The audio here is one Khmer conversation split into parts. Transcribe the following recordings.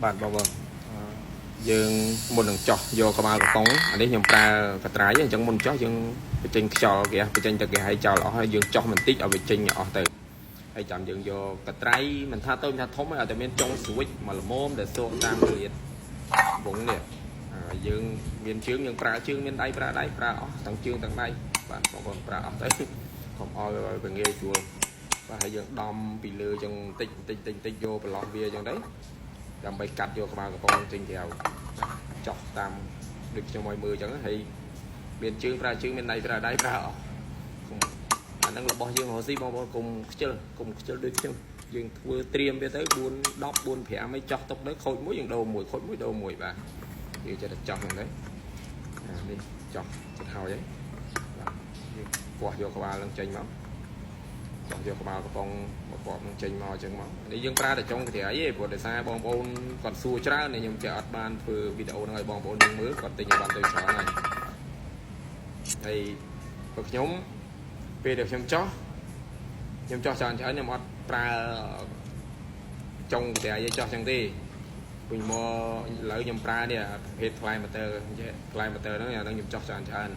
បាទបងប្អូនយើងមុននឹងចោះយកក្បាលកំប៉ុងអានេះខ្ញុំប្រើកត្រៃអញ្ចឹងមុនចោះយើងបញ្ចេញខ្យល់គេបញ្ចេញទឹកគេឲ្យចោលអស់ហើយយើងចោះបន្តិចឲ្យវាចេញអស់ទៅហើយចាំយើងយកកត្រៃមិនថាតូចមិនថាធំទេឲ្យតែមានចុងស្រួចមកល្មមដែលសក់តាមកលៀតវងនេះហើយយើងមានជើងយើងប្រើជើងមានដៃប្រើដៃប្រើអស់ទាំងជើងទាំងដៃបាទបងប្អូនប្រើអស់ទៅកុំឲ្យវាងាយស្រួលបាទហើយយើងដំពីលើចឹងតិចតិចតិចតិចយកប្រឡោះវាចឹងទៅ ដើម្បីកាត់យកក្បាលកំប៉ុងចេញក្រៅចោះតាមដូចខ្ញុំឲ្យមើលអញ្ចឹងហើយមានជើងប្រើជើងមានដៃប្រើដៃប្រើអស់កុំអាហ្នឹងរបស់យើងរកស៊ីបងប្អូនកុំខ្ជិលកុំខ្ជិលដូចខ្ញុំយើងធ្វើត្រៀមវាទៅ4 10 4 5ឲ្យចោះទុកទៅខូចមួយយើងដូរមួយខូចមួយដូរមួយបាទយើងចេះតែចោះហ្នឹងទៅអានេះចោះចិត្តហើយហើយបាទយើងពោះយកក្បាលហ្នឹងចេញមក ចង់យកក្បាលកំប៉ុងមកកប់នឹងចេញមកអញ្ចឹងមកនេះយើងប្រើតែចុងក្រៃទេព្រោះដោយសារបងប្អូនគាត់សួរច្រើនខ្ញុំចេះអត់បានធ្វើវីដេអូហ្នឹងឲ្យបងប្អូនយើងមើលគាត់ទិញឲ្យបានទៅច្រើនហើយហើយព្រោះខ្ញុំពេលដែលខ្ញុំចោះខ្ញុំចោះច្រើនច្រើនខ្ញុំអត់ប្រើចុងក្រៃចោះចឹងទេវិញមកឥឡូវខ្ញុំប្រើនេះប្រភេទផ្លែ motor ផ្លែ motor ហ្នឹងអាហ្នឹងខ្ញុំចោះច្រើនច្រើន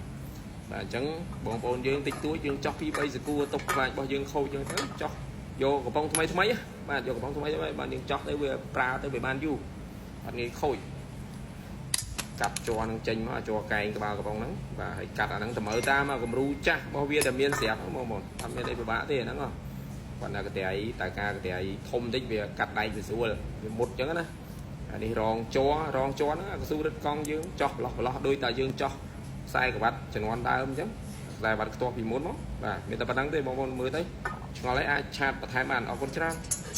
បាទអញ្ចឹងបងប្អូនយើងតិចតួចយើងចោះពី3សកួរទុកខ្លាចរបស់យើងខូចយើងទៅចោះយកកំប៉ុងថ្មីថ្មីបាទយកកំប៉ុងថ្មីទៅបាទយើងចោះទៅវាប្រើទៅវាបានយូរអត់ងាយខូចកាត់ជ័រនឹងចេញមកជ័រកែងក្បាលកំប៉ុងហ្នឹងបាទហើយកាត់អាហ្នឹងតម្រូវតាមគំរូចាស់របស់វាដែលមានស្រាប់បងប្អូនអត់មានអីពិបាកទេអាហ្នឹងគាត់តែកត្រៃតែការកត្រៃធំតិចវាកាត់ដៃវាស្រួលវាមុតអញ្ចឹងណាអានេះរងជ័ររងជ័រហ្នឹងកស៊ូរឹតកង់យើងចោះប្រឡោះប្រឡោះដូចតែយើងចោះខ្សែក្រវ៉ាត់ជំនាន់ដើមអញ្ចឹងខ្សែក្រវ៉ាត់ខ្ទាស់ពីមុនមកបាទមានតែប៉ុណ្្នឹងទេបងប្អូនមើលទៅឆ្ងល់ហើយអាច chat បន្ថែមបានអរគុណច្រើន។